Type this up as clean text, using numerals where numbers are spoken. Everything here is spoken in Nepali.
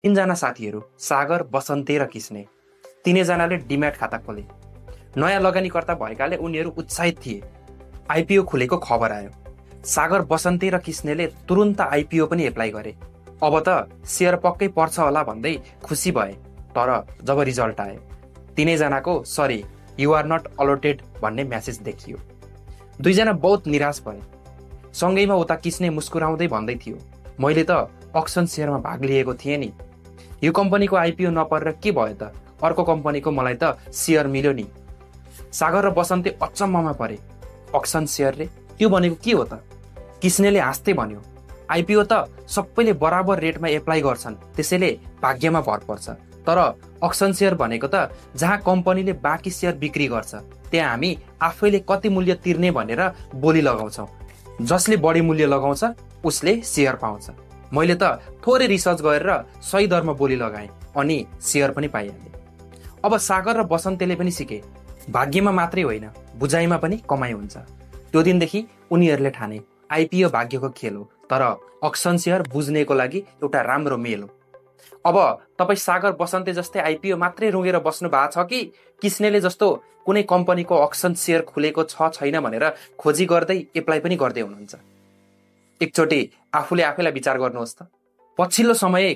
तीनजना साथीहरू सागर, बसन्ते र किस्ने तीनैजनाले डिम्याट खाता खोले। नयाँ लगानीकर्ता भएकाले उनीहरू उत्साहित थिए। आइपिओ खुलेको खबर आयो। सागर, बसन्ते र किस्नेले तुरुन्त आइपिओ पनि एप्लाई गरे। अब त सेयर पक्कै पर्छ होला भन्दै खुसी भए। तर जब रिजल्ट आयो, तीनैजनाको sorry, you are not allotted भन्ने म्यासेज देखियो। दुईजना बहुत निराश भए। सँगैमा उता किस्ने मुस्कुराउँदै भन्दै थियो, मैले त अक्सन सेयरमा भाग लिएको थिएँ नि। यो कम्पनीको आइपिओ नपरेर के भयो त? अर्को कम्पनीको मलाई त सेयर मिल्यो नि। सागर र बसन्ते अचम्ममा परे। अक्सन सेयर रे? त्यो भनेको के हो त? किस्नेले हाँस्दै भन्यो, आइपिओ त सबैले बराबर रेटमा एप्लाई गर्छन्, त्यसैले भाग्यमा भर पर्छ। तर अक्सन सेयर भनेको त जहाँ कम्पनीले बाँकी सेयर बिक्री गर्छ, त्यहाँ हामी आफैले कति मूल्य तिर्ने भनेर बोली लगाउँछौँ। जसले बढी मूल्य लगाउँछ उसले सेयर पाउँछ। मैले त थोरै रिसर्च गरेर सही दरमा बोली लगाएँ अनि सेयर पनि पाइहालेँ। अब सागर र बसन्तेले पनि सिके, भाग्यमा मात्रै होइन, बुझाइमा पनि कमाइ हुन्छ। त्यो दिनदेखि उनीहरूले ठाने, आइपिओ भाग्यको खेल हो, तर अक्सन सेयर बुझ्नेको लागि एउटा राम्रो मेल हो। अब तपाईँ सागर, बसन्ते जस्तै आइपिओ मात्रै रुँगेर बस्नु भएको छ कि किस्नेले जस्तो कुनै कम्पनीको अक्सन सेयर खुलेको छ छैन भनेर खोजी गर्दै एप्लाई पनि गर्दै हुनुहुन्छ? एकचोटि आफूले आफैलाई विचार गर्नुहोस् त। पछिल्लो समय